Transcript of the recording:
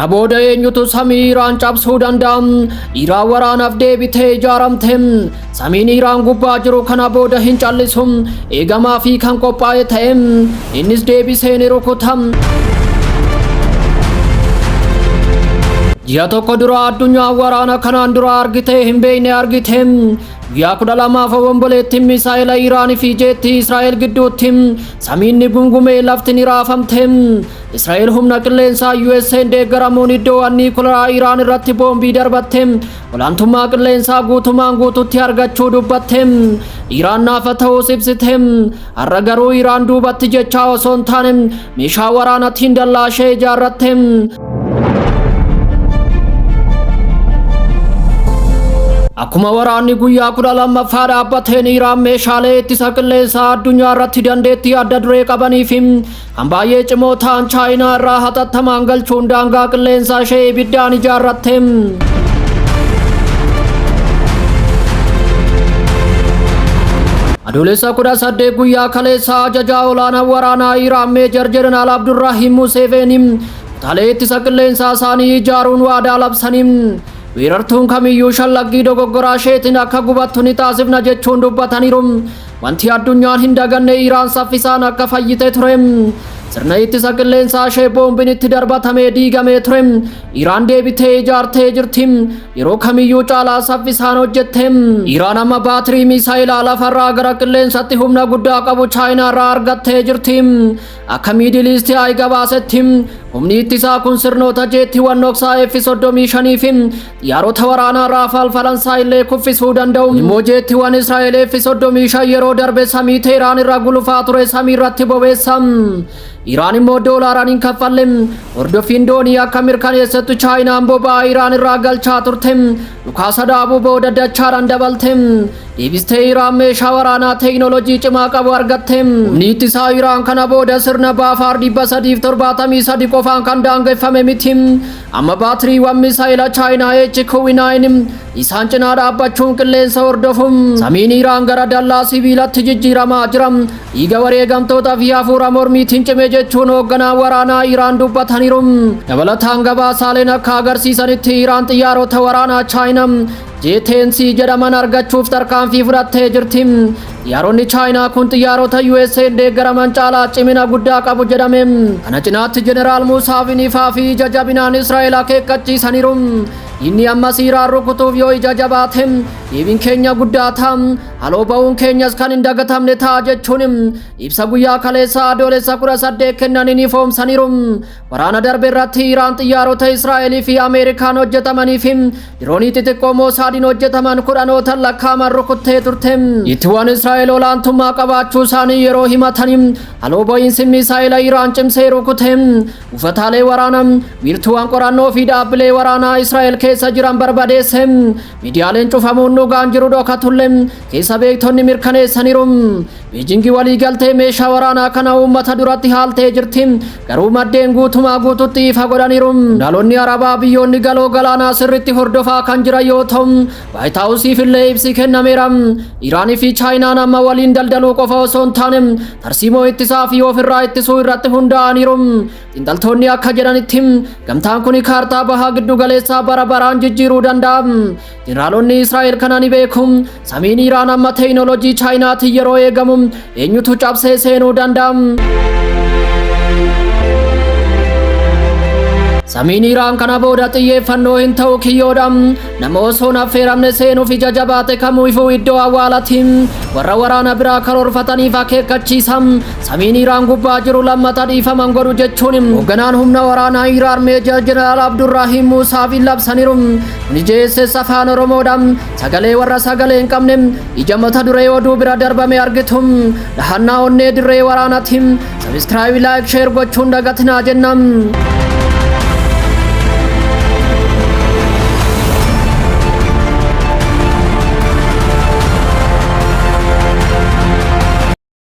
Kana booda eenyutu samii Iraan cabsuu danda'a? Iraan waraanaaf deebitee ijaaramte. Samiin Iraan gubbaa jiru kana booda hin callisu. Eegamaa fi kan qophaa'e ta'e innis deebisee ni rukuta. Ji'a tokko dura addunyaan waraana kanaan dura argitee hin beekne argite. Guyyaa 12f obomboleettiin misaa'ela Iraanii fi jeettii Israa'el gidduutti samiin ni gungumee, lafti ni raafamte. Israa'el humna qilleensaa USA'n deeggaramuun iddoo niikularaa Iraan irratti boombii darbatte. Olaantummaa qilleensaa guutumaan guututti argachuu dubbatte. Iraan naafa ta'uus ibsite. Har'a garuu Iraan duubatti jechaa osoo hin taane meeshaa waraanaatiin dallaa ishee ijaarratte. Akkuma waraanni guyyaa 12ffaa dhaabbateen, Iraan meeshaalee ittisa qilleensaa addunyaa irratti dandeettii adda duree qabanii fi kan baay'ee cimoo ta'an Chaayinaa irraa hatattamaan galchuun daangaa qilleensaa ishee ibiddaan ijaarratte. Adoolessa 18, guyyaa kaleessaa, ajajaa olaanaa waraanaa Iraan Meejar Jeneraal Abdurrahim Museeveeni kutaalee ittisa qilleensaa isaanii ijaaruun waadaa labsanii, weerartuun kamiyyuu shallaggii dogoggoraa isheetiin akka gubattu ni taasifna jechuun dubbataniiru. Wanti addunyaan hin daganne Iraan saffisaan akka fayyite ture. Sirna ittisa qilleensaa ishee boombiin itti darbatamee diigamee ture. Iraan deebitee ijaartee jirti. Yeroo kamiyyuu caalaa saffisaan hojjette. Iraan amma baatirii misaayilaa lafarraa gara qilleensatti humna guddaa qabu Chaayinaa irraa argattee jirti. Akka Middle East Eye gabaasetti, humni ittisaa kun sirnoota jeettiiwwan dhoksaa F-35 fi xiyyaarota waraanaa Rafale Faransaay illee kuffisuu danda'u. Immoo jeettiiwwan Israa'el F-35 yeroo darbe samii Teheraan irra gulufaa ture samii irratti bobeessa. Iraan immoo doolaaraan hin kaffalle. Hordoffiin doonii akka mirkaneessettu, Chaayinaan boba'aa Iraan irraa galchaa turte. Dhukaasa dhaabuu booda dachaadhaan dabalte. Deebistee Iraan meeshaa waraanaa teekinooloojii cimaa qabu argatte. Humni ittisaa Iraan kana booda sirna Baafaar 373 qofaan kan daangeffame miti. Amma baatiriiwwan misaayila Chaayinaa HQ9 isaan cinaa dhaabbachuun qilleensa hordofu. Samiin Iraan gara dallaa sibiilatti jijjiiramaa jira. Dhiiga wareegamtootaa fi hafuura mormiitiin cime jechuun hoogganaa waraanaa Iraan dubbataniiru. Dabalataan gabaasaaleen akka agarsiisanitti, Iraan xiyyaarota waraanaa Chaayinaa J-10C jedhaman argachuuf tarkaanfii fudhattee jirti. Xiyyaaronni Chaayinaa kun xiyyaarota USA deeggaraman caalaa cimina guddaa qabu jedhame. Kana cinaatti Jeneraal Muusaavin ifaa fi ija jabinaan Israa'el akeekkachiisaniiru. Inni ammas Iraan rukutuuf yoo ija jabaate, deebiin keenya guddaa ta'a. Haloo ba'uun keenyas kan hin dagatamne ta'a jechuun ibsa guyyaa kaleessa Adoolessa 18 kennaniin ifoomsaniiru. Waraana darbe irratti Iraan xiyyaarota Israa'elii fi Ameerikaan hojjetamanii fi diroonii xixiqqoo Moosaadiin hojjetaman kudhanootan lakkaa'aman rukuttee turte. Ittiwwan Israa'el olaantummaa qabaachuu isaanii yeroo himatanii, haloo ba'iinsi misaa'ila Iraan cimsee rukute. Buufataalee waraanaa, wiirtuuwwan qorannoo fi dhaabbilee waraanaa Israa'el keessa jiran barbadeesse. Miidiyaaleen cufamuun dhugaan jiru dhokatullee keessa beektonni mirkaneessaniiru. Beejingi waliigaltee meeshaa waraanaa kana uummata duratti haaltee jirti. Garuu maddeen guutumaa guututti ifa godhaniiru. Qondaalonni Arabaa biyyoonni galoo galaanaa sirriitti hordofaa kan jiran yoo ta'u, Waayit Haawusiif illee ibsi kennameera. Iraanii fi Chaayinaan amma waliin daldaluu qofa osoo hin taane tarsiimoo ittisaa fi ofirraa ittisuu irratti hundaa'aniiru. Xiinxaltoonni akka jedhanitti, gamtaan kun kaartaa bahaa giddu galeessaa bara baraan jijjiiruu danda'a. Jeneraalonni Israa'el kana ni beeku. Samiin Iraan amma teekinooloojii Chaayinaatiin yeroo eegamu, eenyutu cabsee seenuu danda'a? Samiin Iraan kana booda xiyyeeffannoo hin ta'u, kiyyoodha. Nama osoo hin affeeramne seenuuf ija jabaate kamiifuu iddoo awwaalati. Warra waraana biraa karoorfataniif akeekkachiisa. Samiin Iraan gubbaa jiru lammata dhiifaman godhu jechuun hoogganaan humna waraanaa Iraan Meejar Jeneraal Abdurrahim Muusaafiin labsaniiru. Kuni JSS Afaan Oromoodha. Sagalee warra sagalee hin qabne, ija mata duree oduu bira darbame argitu. Dhahannaa onnee dirree waraanaati. Subscribe, like, share gochuun dagatinaa jenna.